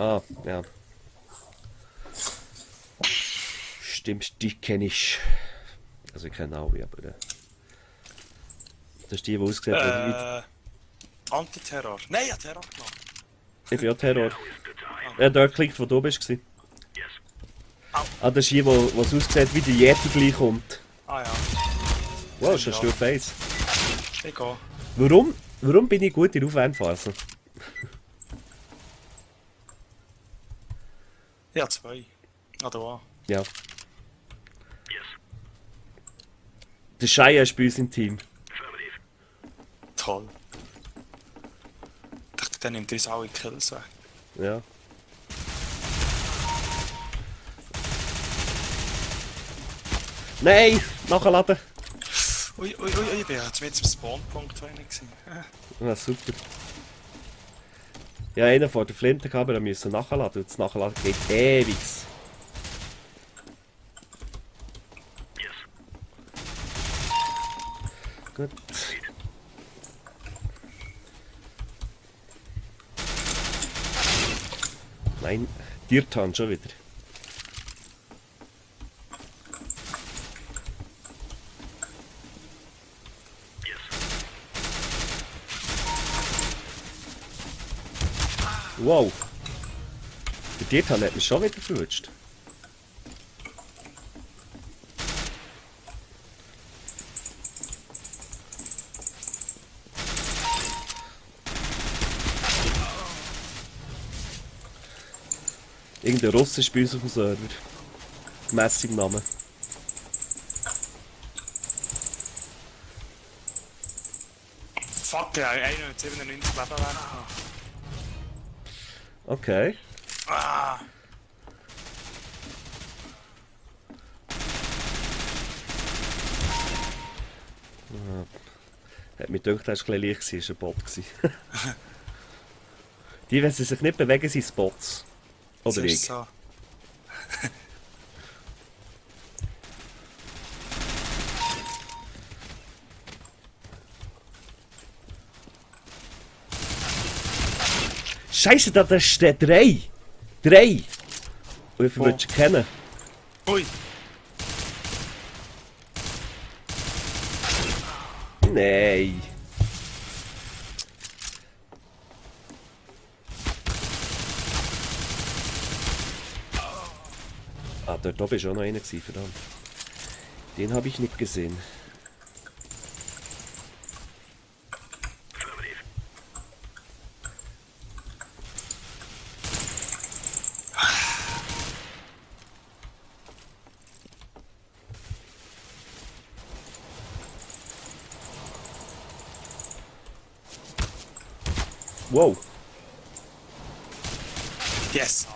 Ah, ja. Stimmt, die kenne ich. Also ich kenne alle, aber... das ist die ausgesehen hat. Antiterror. Nein, ja, Terror genommen. Ich bin ja Terror. Ja, dort klickt, wo du bist. Ah, das ist die, wo es aussieht, wie der Yeti gleich kommt. Ah ja. Wow, ist eine Stufe 1. Ich gehe. Warum bin ich gut in der Aufwärmphase? Ich habe 2. Oder was? Ja. Der Shia ist bei uns im Team. Toll. Ich dachte, der nimmt uns alle Kills weg. Ja. Nein! Nachladen! Ui, ich bin jetzt mit dem Spawnpunkt gewesen. Ja, super. Ja, einen vor der Flinte gehabt, aber wir müssen nachladen. Und das Nachladen geht ewig. Gut. Nein, Dirtan schon wieder. Wow. Der Dirtan hat mich schon wieder verwünscht. Irgendein Russe ist bei uns auf dem Server. Gemässig Name. Fuck, ja, 97 Leben werden. Okay. Ah! Hat mich gedacht, das war ein bisschen leicht, das war ein Bot. Die, wenn sie sich nicht bewegen, sind Spots. Oder Das ich. ist so. Scheiße, da ist der 3! 3! Wie viel willst du kennen? Ui! Nein! Ah, dort oben war auch noch einer, verdammt. Den habe ich nicht gesehen. Wow! Yes!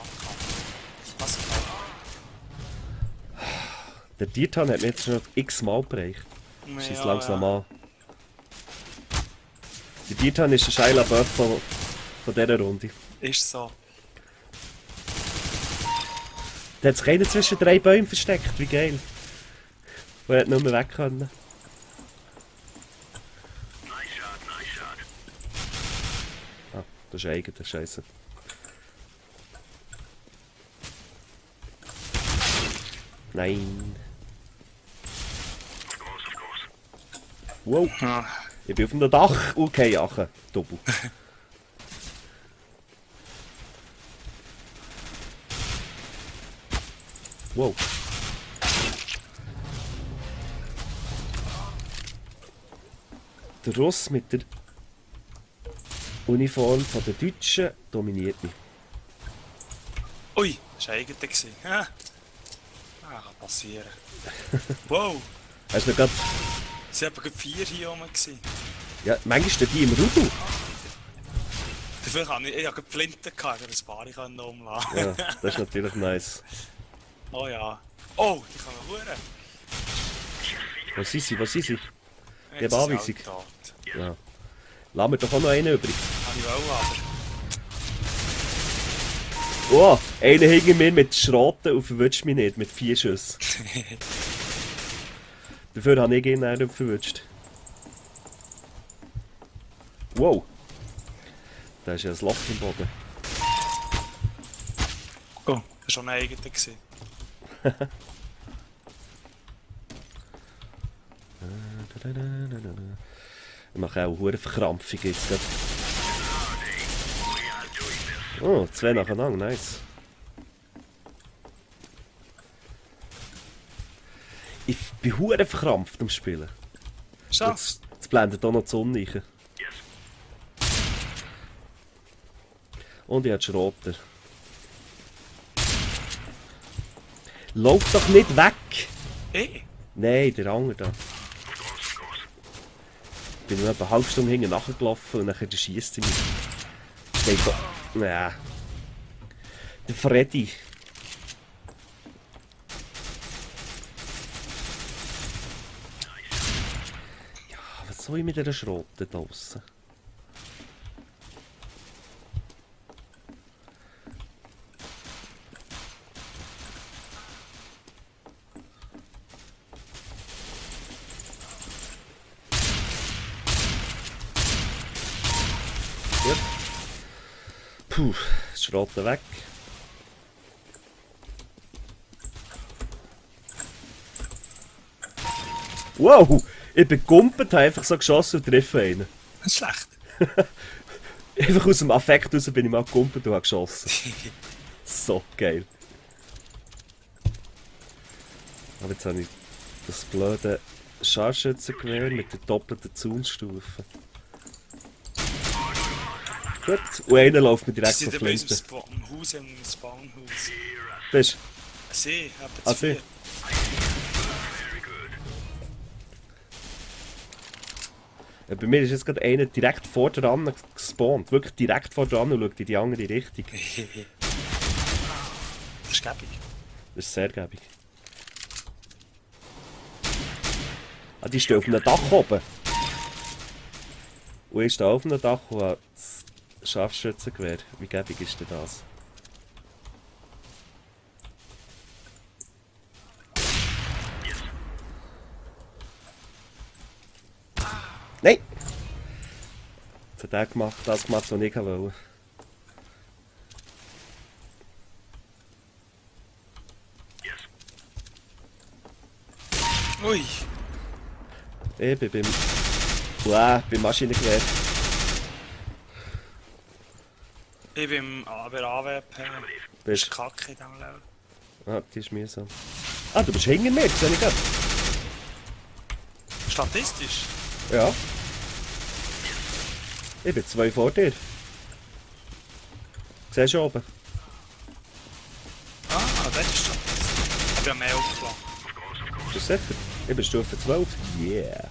Was? Der Dirtan hat mir jetzt schon x-mal bereicht. Schießt langsam an. Der Dirtan ist der Shia LaBeouf von dieser Runde. Ist so. Der hat sich einer zwischen 3 Bäumen versteckt, wie geil. Und er hat nicht mehr weg können. Ah, das ist eigener Scheiße. Nein. Wow. Ah. Ich bin auf einem Dach. Okay, Ache. Doppel. Wow. Der Russ mit der Uniform von der Deutschen dominiert mich. Ui! Das war eigener gewesen. Ah, kann passieren. Wow! Hast du noch grad... Es waren aber 4 hier oben. Ja, manchmal steht die im Rudel. Dafür kann ich hatte die Flinte, gehabt, ich konnte ein paar umlassen. Ja, das ist natürlich nice. Oh ja. Oh, die kann man hören. Wo sind sie? Wo sind sie? Die Jetzt haben ist Anweisung. er tot. Ja. Lass mir doch auch noch einen übrig. Kann ich auch, aber... Oh, einer hinter mir mit Schroten und verwünscht mich nicht, mit 4 Schüssen. Dafür habe ich ihn nicht verwünscht. Wow. Da ist ja ein Loch im Boden. Oh, das war schon ein eigener. Ich mache auch eine Verkrampfung jetzt gerade. Oh, 2 nacheinander, nice. Ich bin hure verkrampft am Spielen. Schon? Jetzt blendet auch noch die Sonne rein. Und ich habe Schrotter. Lauf doch nicht weg! Eh? Nein, der andere da. Ich bin nur etwa eine halbe Stunde hinten nachgelaufen und dann schießt er mich. Steht da. Ja. Der Freddy. Ja, was soll ich mit dieser Schrotte da draussen? Gut. Puh, Schrotte weg. Wow! Ich bin gumpet, habe einfach so geschossen und treffe einen. Das ist schlecht. Einfach aus dem Affekt raus bin ich mal gegumpet und habe geschossen. So geil. Aber jetzt habe ich das blöde Scharfschützengewehr mit der doppelten Zaunstufe. Gut, und einer läuft mir direkt Sie auf sind die bei uns Flinte. im Haus, im Spawnhaus. Bist Ein See, etwa Ah, zu viel. See. du? Bei mir ist jetzt gerade einer direkt vor dran gespawnt. Wirklich direkt vor dran und schaut in die andere Richtung. Das ist gäbig. Das ist sehr gäbig. Ah, die stehen auf einem Dach oben. Und ich stehe auf einem Dach und habe das Scharfschützengewehr. Wie gäbig ist denn das? Nein! Jetzt hat er gemacht, das gemacht, was ich wollte. Ui, Ich bin beim Maschinengewehr. ich bin bei AWP. Das Bist ist kacke in diesem Level. Ah, die ist mühsam. Ah, du bist hinter mir, das sehe ich gerade. Statistisch? Ja. Ich bin 2 vor dir. Siehst du oben? Ah, das ist statistisch. Ich habe ja mehr aufgeladen. Ist das sicher? Ich bin Stufe 12. Yeah.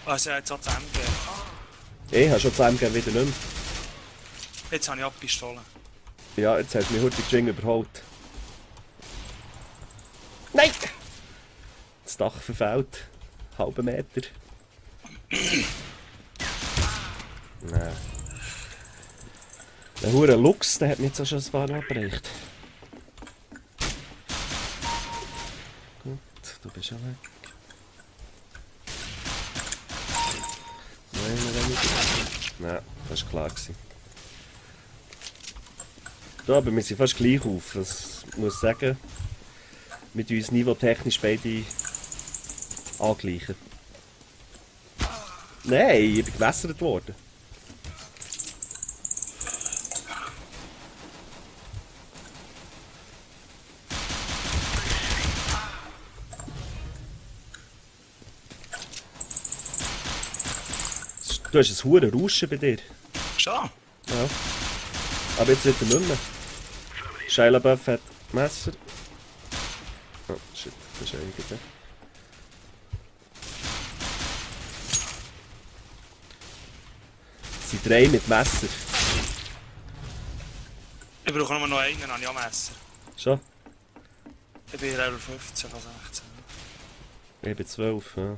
Also jetzt auch das MG. Ich habe schon das MG wieder nicht mehr. Jetzt habe ich auch die Pistole. Ja, jetzt hat mich heute Jing überholt. Nein! Das Dach verfällt. Halben Meter. Nein. Der hure Lux, der hat mich jetzt auch schon ein paar Mal bereicht. Gut, du bist ja weg. Nein, nein, das war klar. Ja, aber wir sind fast gleich auf. Das muss ich sagen, mit uns niveautechnisch beide angleichen. Nein, ich bin gewässert worden. Du hast ein hure Rauschen bei dir. Schon? Ja. Aber jetzt wird er nicht mehr. Shia LaBeouf hat Messer. Oh, shit, das ist eigentlich. Es sind 3 mit Messer. Ich brauche nur noch einen, dann habe ich auch Messer. Schon? Ich bin Level 15 von 16. Ich bin 12, ja.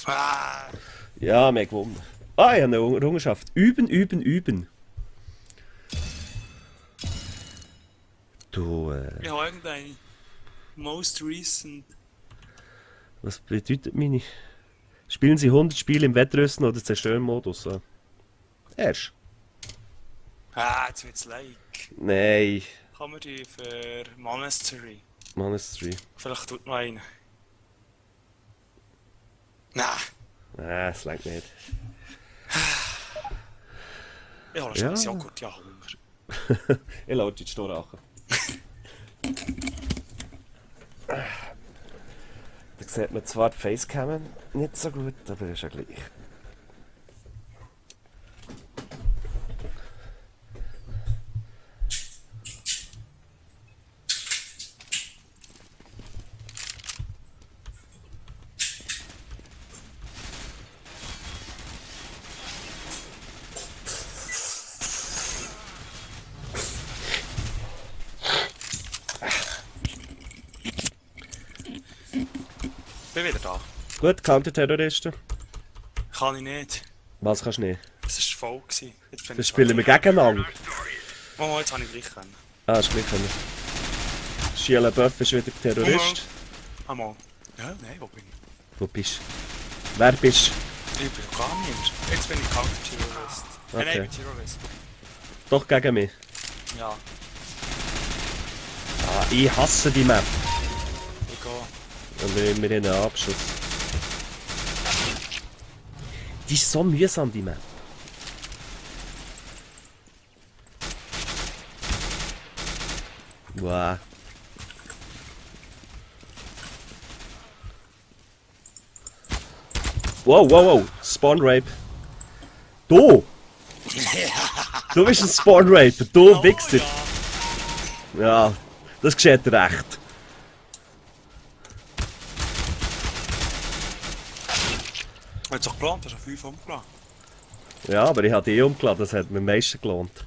Ah, Ja, wir haben gewonnen. Ah, ich habe eine Errungenschaft. Üben, üben, üben. Du, ich habe irgendeinen Most Recent. Was bedeutet meine? Spielen Sie 100 Spiele im Wettrüsten oder Zerstörmodus? So. Erst? Ah, jetzt wird's like. Nein. Kann man die für Monastery? Monastery. Vielleicht tut noch einen. Nein. Es langt nicht. Ich habe schon ein Joghurt, ja, Hunger. Ich lasse die Store an. Da sieht man zwar die Facecam nicht so gut, aber ist ja gleich. Bin wieder da. Gut, Counterterroristen. Kann ich nicht. Was kannst du nicht? Es war voll. Jetzt bin Das spielen wir gegeneinander. Oh, jetzt habe ich gleich können. Ah, ist gleich. Shia LaBeouf ist wieder Terrorist. Einmal. Ja, nein, wo bin ich? Wo bist du? Wer bist du? Ich bin gar nicht. Jetzt bin ich Counter-Terrorist. Okay. Nein, ich bin Terrorist. Doch gegen mich. Ja, Ah, ich hasse die Map. ich gehe. Und wir haben einen Abschuss. Die ist so mühsam, die Map. Wow. Wow, wow, wow. Spawn Rape. Du! Du bist ein Spawn Raper. Du Wichser. Ja, das geschieht recht. Hat sich gelohnt, hast du 5 umgeladen. Ja, aber ich habe die umgeladen, das hat mir am meisten gelohnt.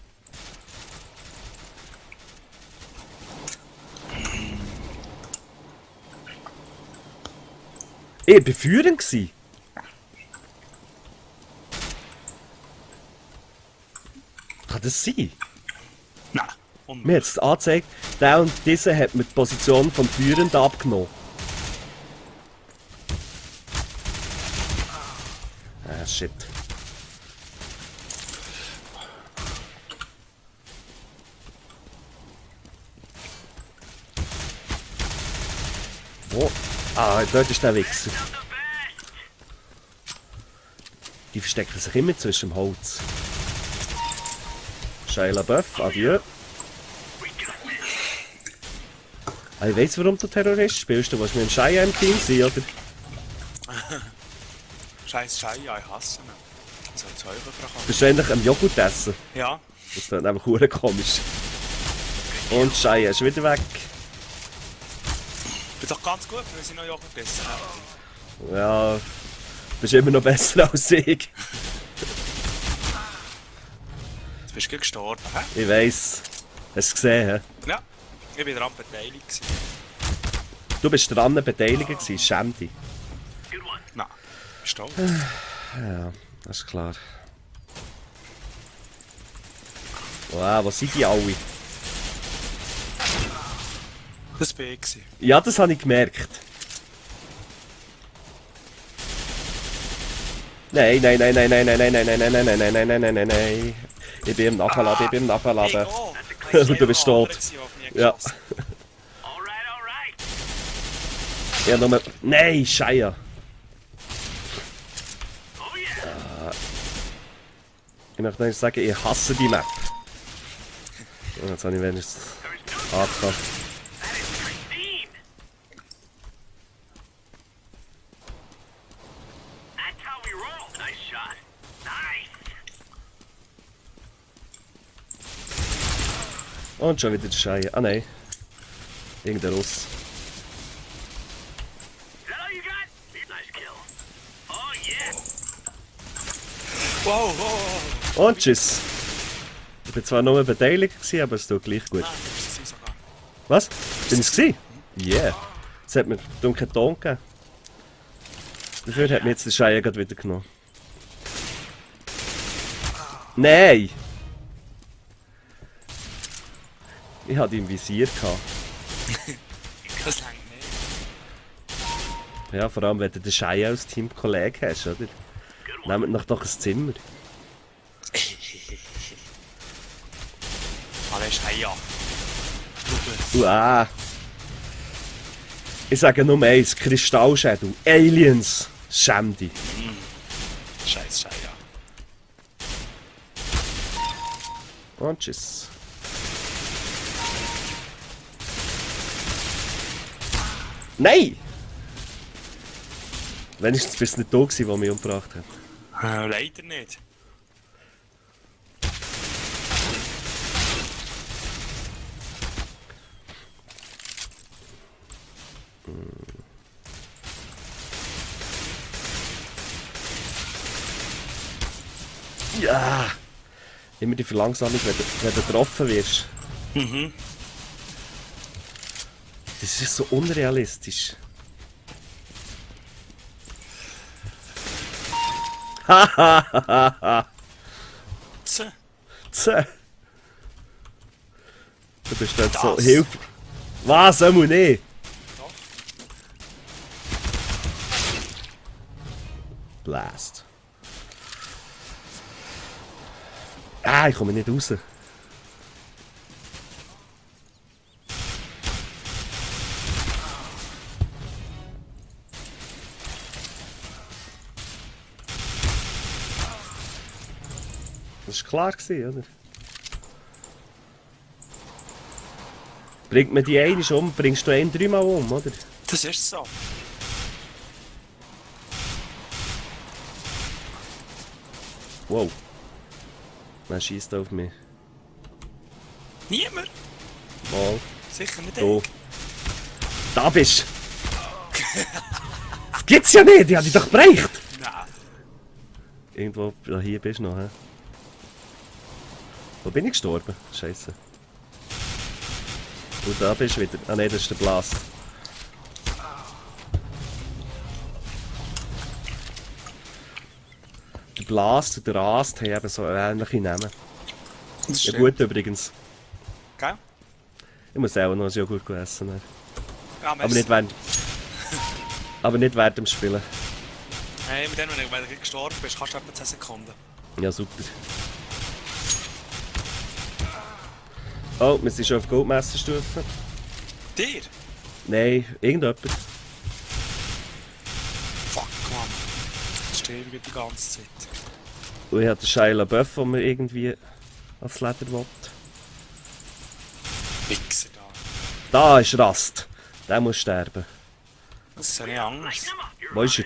Ich war führend. Kann das sein? Nein. Mir hat es angezeigt, der und dieser hat mir die Position vom Führenden abgenommen. Ah, shit. Wo? Ah, dort ist der Wichser. Die verstecken sich immer zwischen dem Holz. Shia LaBeouf, adieu. Ah, ich weiss, warum du Terrorist spielst. Du willst mit dem Shia im Team sein, oder? Scheiß Schei, ja, ich hasse ihn. Ich soll zu euch kommen. Bist du eigentlich am Joghurt essen? Ja. Das ist dann einfach hure komisch. Und Shia ist wieder weg. Bin doch ganz gut, weil sie noch Joghurt essen haben. Ja, bist immer noch besser als ich. Du bist gleich gestorben, hä? Ich weiss. Hast du gesehen, hä? Ja. Ich bin daran beteiligt gewesen. Du bist dran beteiligt gewesen, schäm dich. Nein. Stolz. Ja, das ist klar. Wow, wo sind die alle? Das war ich gewesen. Ja, das habe ich gemerkt. Nein, nein, nein, nein, nein, nein, nein, nein, nein, nein, nein, nein, nein, nein, nein, nein, nein. Ich bin im Nachladen, ich bin im Nachladen. Du bist tot. Ja. Ja, nur... Nein, Shia. Ich möchte noch sagen, ich hasse die Map. Oh, jetzt habe ich wenigstens angefangen. Und schon wieder der Schei. Ah nein. Irgendein Russ. Wow, wow. Und tschüss. Ich bin zwar nur beteiligt gewesen, aber es tut gleich gut. Nein, das ist sogar. Was? Bin ich es gewesen? Yeah. Es hat mir dunklen Ton gegeben. Dafür hat mir jetzt der Schei gerade wieder genommen. Nein! Ich hatte ihn im Visier gehabt. Das längt nicht. Ja, vor allem, wenn du den Schei als Teamkollege hast, oder? Nehmt noch doch ein Zimmer. Alles ja. Uah. Ich sage nur eins, Kristallschädel, Aliens, schäm dich. Scheiß ja. Und tschüss. Nein! Wenigstens bist du nicht da gewesen, der mich umgebracht hat. Leider nicht. Ja! Immer die Verlangsamung, wenn du getroffen wirst. Mhm. Das ist so unrealistisch. Hahaha! Tse. Tse! Du bist dort so Das. hilfreich. Was? Einmal nicht! Doch. Blast. Ah, ich komme nicht raus. Das war klar, oder? Bringt man die einmal um, bringst du einen dreimal um, oder? Das ist so. Wow. Man schießt auf mich. Niemand. Mal. Sicher nicht. Da. Da bist du! Das gibt's ja nicht, die hab ich doch bereicht! Nein. Irgendwo, da hier bist du noch, hä? Wo bin ich gestorben? Scheiße. Und da bist du wieder. Ah ne, das ist der Blast. Der Blast und der Rast haben eben so ähnliche Namen. Das Ja stimmt. gut übrigens. Gell? Ich muss auch noch ein Joghurt essen. Ne? Ja, Aber nicht während... Aber nicht während dem Spielen. Hey, mit dem, wenn du gestorben bist, kannst du etwa 10 Sekunden. Ja, super. Oh, wir sind schon auf Goldmesserstufe. Dir? Nein, irgendjemand. Fuck, Mann. Ich stehe wieder die ganze Zeit. Und ich habe den Shia LaBeouf, den man irgendwie als Leder will. Wichser da. Da ist Rast. Der muss sterben. Das ist ja nicht anders. Wo ist er?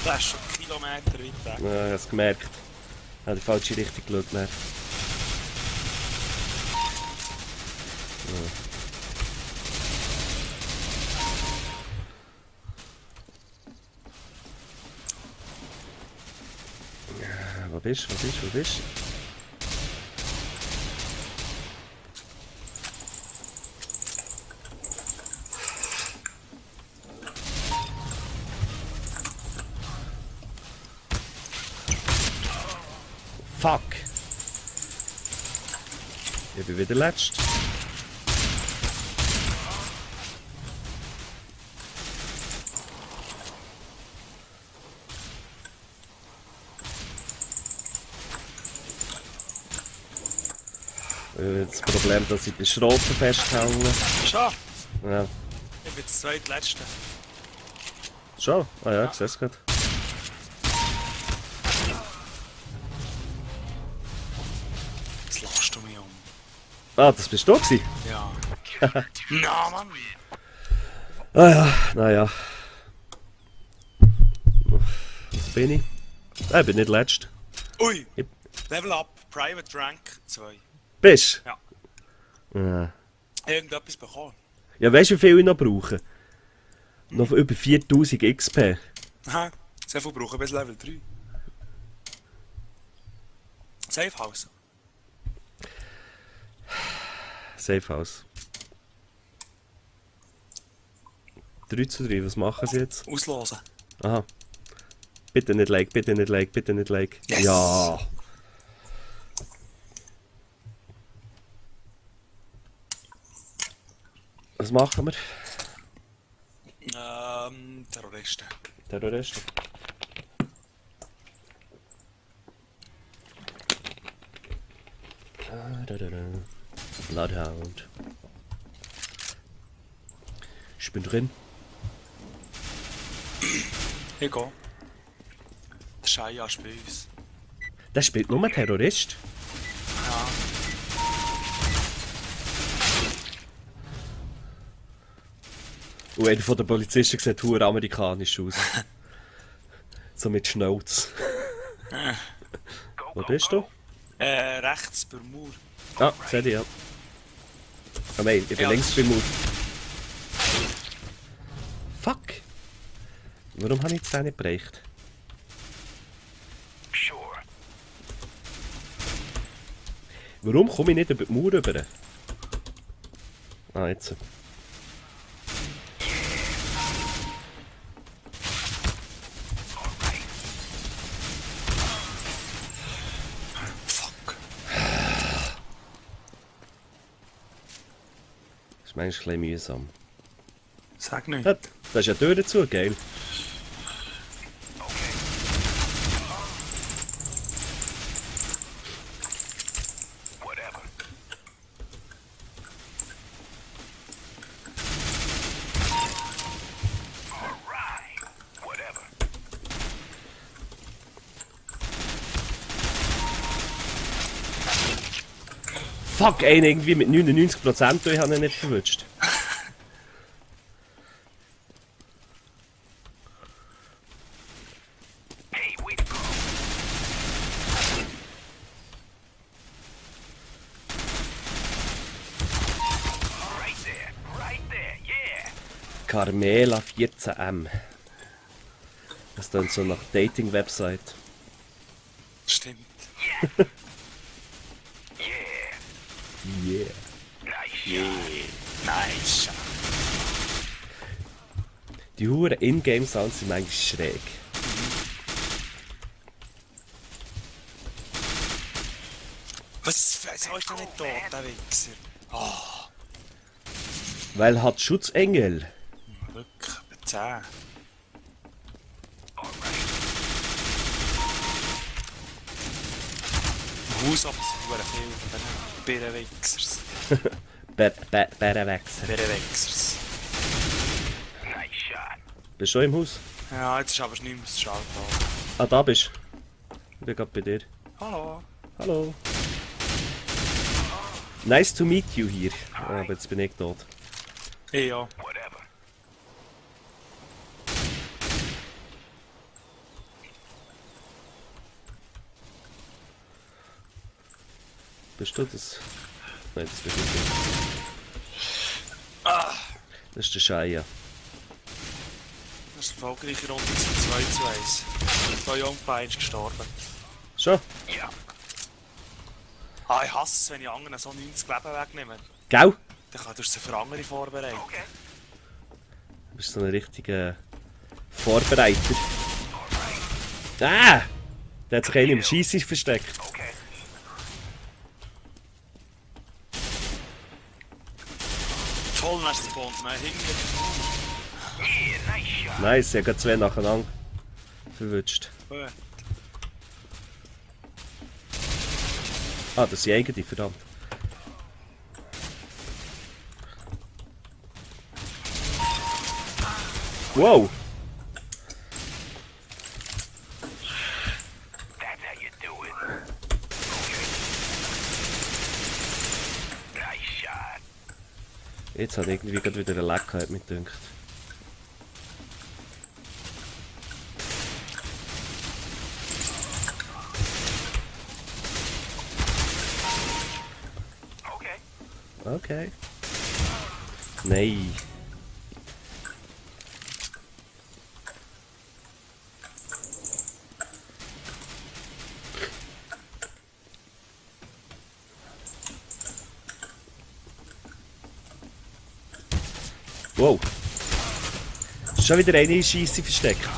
Der ist schon Kilometer weit weg. Ja, ich habe es gemerkt. Ich habe die falsche Richtung geschaut. Ne? Ja. Wo bist du? Wo bist du? Wo bist du? Fuck! Ich bin wieder letzt. Das Problem, dass ich bei Schroten festgehangen. Schon. Ja. Ich bin der zweitletzte. Schon? Ah ja, ich sehe es gerade. Jetzt lässt du mich um. Ah, das bist du gewesen? Ja. Na, Mann. Ah ja, naja. Was bin ich? Ich bin nicht letzt. Ui. Ich- Level up. Private Rank 2. Bist Ja. du? Ja. Irgendetwas bekommen. Ja, weißt du, wie viel ich noch brauche? Noch über 4000 XP. Aha. Sehr viel brauchen bis Level 3. Safe House. Safe House. 3 zu 3, was machen sie jetzt? Auslosen. Aha. Bitte nicht like, bitte nicht like, bitte nicht like. Yes. Ja. Was machen wir? Terroristen. Terroristen. Bloodhound. Ich bin drin. Ich gehe. Der Shaya ist bei uns. Der spielt nur Terrorist. Ja. Und einer von den Polizisten sieht verdammt amerikanisch aus. So mit Schnauz. Wo bist du? Rechts bei Mauer. Ah, sehe ich, ja. Oh nein, ich bin Ja, längst beim Mut. Fuck! Warum habe ich jetzt den nicht bereicht? Warum komme ich nicht über die Mauer rüber? Ah, jetzt. Fuck. Das ist manchmal ein bisschen mühsam. Sag nicht. Ja, da ist ja die Tür dazu, geil. Fuck, einen irgendwie mit 99% ich habe ihn nicht verwünscht. Carmela 14M. Das ist dann so nach Dating-Website. Stimmt. Yeah. Nice. Die Huren Ingame-Sounds sind eigentlich schräg. Was ist denn nicht tot, der Wichser? Oh, Weil hat Schutzengel. wirklich, bei 10. Im Haus aber sind viel von diesen Birrenwichsers. Bärenwechsel. Birrenwichsers. Bist du schon im Haus? Ja, jetzt ist aber nicht mehr das Schalter. Ah, da bist du. Ich bin gerade bei dir. Hallo. Hallo. Nice to meet you hier. Ah, aber jetzt bin ich tot. Hey, ja. Bist du das? Nein, das bist nicht du. Das ist der Shaya. Das ist eine erfolgreiche Runde, 2:1. 2 Jungbein ist gestorben. Schon? Ja. Ah, ich hasse es, wenn ich anderen so 90 Leben wegnehme. Gell? Dann kannst du sie für andere vorbereiten. Du bist so ein richtiger Vorbereiter. Ah! Der hat sich einer im Scheisse versteckt. Toll, dann hast du gespawnt, ne? Hinten. Nice, ich habe 2 nacheinander verwünscht. Gut. Ah, das sind eigene, verdammt. Wow! Jetzt hat irgendwie gerade wieder eine Lag gehabt, mit dünkt. Okay. Nein. Wow. Schon wieder eine Scheisse versteckt.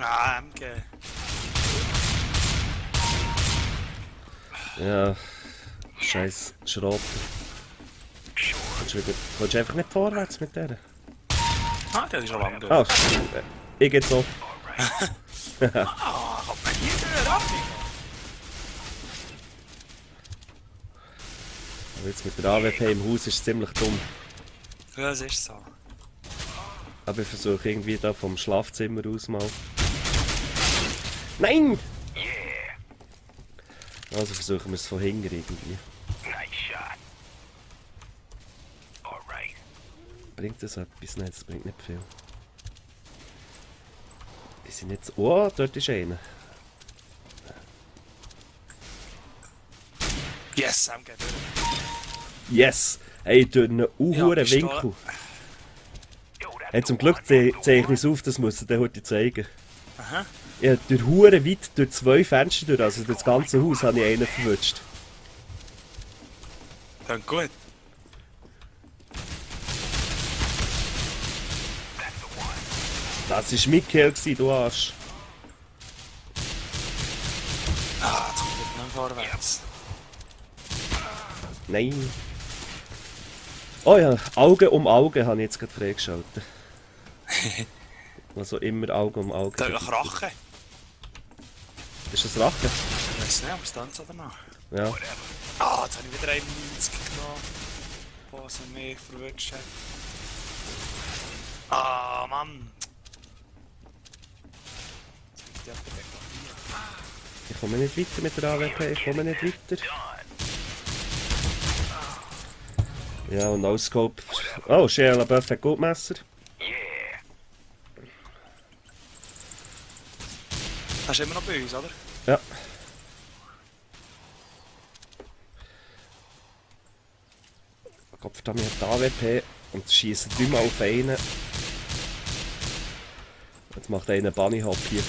Ah, MG. Ja. Scheiß Schrott. Willst du einfach nicht vorwärts mit der? Ah, der ist schon lange Ah, durch. ich gehe so. Ah, kommt man hier durch, ab? Aber jetzt mit der AWP im Haus ist es ziemlich dumm. Ja, das ist so. Aber ich versuche irgendwie da vom Schlafzimmer aus mal. Nein! Also versuchen wir es von hinten irgendwie. Bringt das etwas? Nein, das bringt nicht viel. Die sind jetzt... Oh, dort ist einer. Yes, MG durch. Yes! Hey, durch einen Ja, unhuren bist du Winkel. Hey, zum Glück zeige ich es auf, das muss ich dir heute zeigen. Aha. Ja, durch hure weit, durch 2 Fenster durch, also durch das ganze Haus, habe ich einen verwünscht. Dann gut. Das war mein Kill, du Arsch. Ah, jetzt kommt nicht mehr vorwärts. Nein. Oh ja, Auge um Auge habe ich jetzt gerade freigeschaltet. Also immer Auge um Auge. Da ist Rache. Ist das Rache? Ich weiß nicht, ob es dann so danach. Ja. Ah, jetzt habe ich wieder 91 genommen. Was er mich verwünscht hat. Ah, Mann. Ich komme nicht weiter mit der AWP, ich komme nicht weiter. Ja, und No-Scope. Oh, Shia LaBeouf hat Gutmesser. Das ist immer noch bei uns, oder? Ja. Gottverdammt, ich habe die AWP und schießen 3-mal auf einen. Jetzt macht einer einen Bunny Hop hier.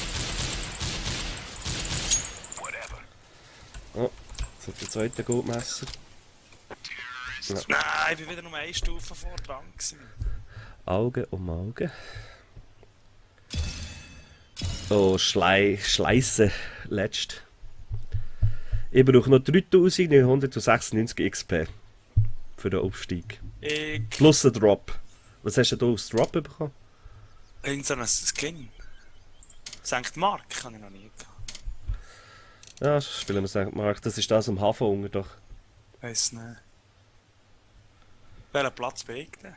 Oh, jetzt hat der zweite Gutmesser. Ja. Nein, ich bin wieder nur eine Stufe vor dran gewesen. Auge um Auge. Oh, Schleisse. Letzt. Ich brauche noch 3996 XP. Für den Aufstieg. Ich... Plus ein Drop. Was hast du da aus Drop bekommen? Irgend so ein Skin. St. Mark habe ich noch nie gehabt. Ja, spielen wir St. Mark. Das ist das am Hafen unten doch. Weiss nicht. Welcher Platz bin ich denn?